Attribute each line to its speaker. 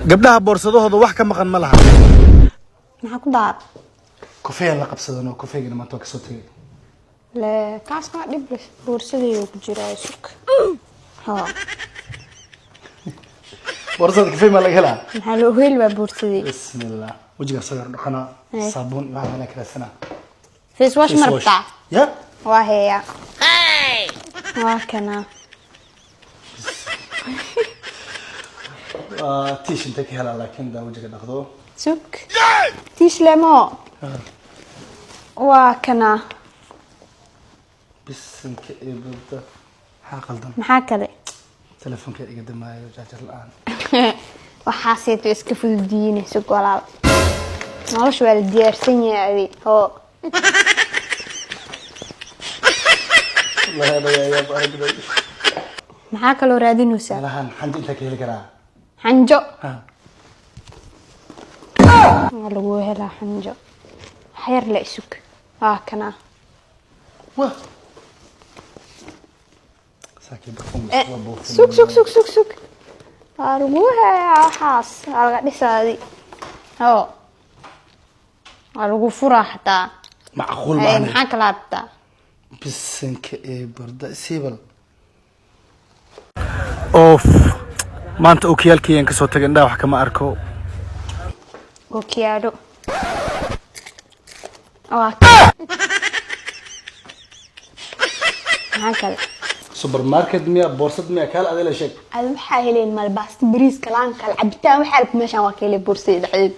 Speaker 1: Gabdhaha boorsadahooda wax ka maqan ma laha.
Speaker 2: Maxaa ku daar?
Speaker 1: Kofeeyaan la qabsadano, kofeygana maanta waa kasoo tegay.
Speaker 2: Le kaas maa dhib leh, boorsadayuu ku jiraa, sug. Ha.
Speaker 1: Boorsada kofey maa laga helaa?
Speaker 2: Maxaa loo heli waa boorsadii.
Speaker 1: Bismillah, wejigaa soo yar dhaqanaa.
Speaker 2: Hey.
Speaker 1: Saabuun iyo waxaan meelaa karaasanaa.
Speaker 2: Face wash ma rabtaa?
Speaker 1: Ya.
Speaker 2: Waa heeya, waa kana.
Speaker 1: Waa tiish, intee ka helaa laakiin daa wejiga dhaqdo?
Speaker 2: Sug, tiish lemo, waa kana.
Speaker 1: Bisinka eebada, maxaa qaldan?
Speaker 2: Maxaa kale?
Speaker 1: Telefoonka iga damaayo, jaajar la-aan.
Speaker 2: Waxaaseeto iska fududiyiine, sug walaal, nolosha waa la diyaarsan yahay adi hoo.
Speaker 1: Wallahi anaga ayaab aragnay.
Speaker 2: Maxaa kaloo raadinaysaa?
Speaker 1: Meelahan xanjo intaa ka heli karaa?
Speaker 2: Xanjo?
Speaker 1: Ha.
Speaker 2: Waa lagu helaa xanjo, waxyar la isug, waa kana.
Speaker 1: Wah, saakii barfuum.
Speaker 2: Eh,
Speaker 1: waa buufin.
Speaker 2: Sug, sug, sug, sug, sug, waa lagu hayaa waxaas, waa laga dhisaadi hoo, waa lagu furaa xataa.
Speaker 1: Macquul
Speaker 2: Eh,
Speaker 1: maahane.
Speaker 2: Maxaa kala rabtaa?
Speaker 1: Bisinka ee barda siibal oof, maanta okiyaalkeygan kasoo tagay, indhaha wax kama arko.
Speaker 2: Okiyaalo waa, maxaa kale?
Speaker 1: Supermarket miya, boorsad miya, kaal adila sheeg.
Speaker 2: Adi waxaa heleen malbaasta, bariiska, laan kale, cabitaan, waxaa rabta meeshaan waa ka helay, boorsada dhexdeed.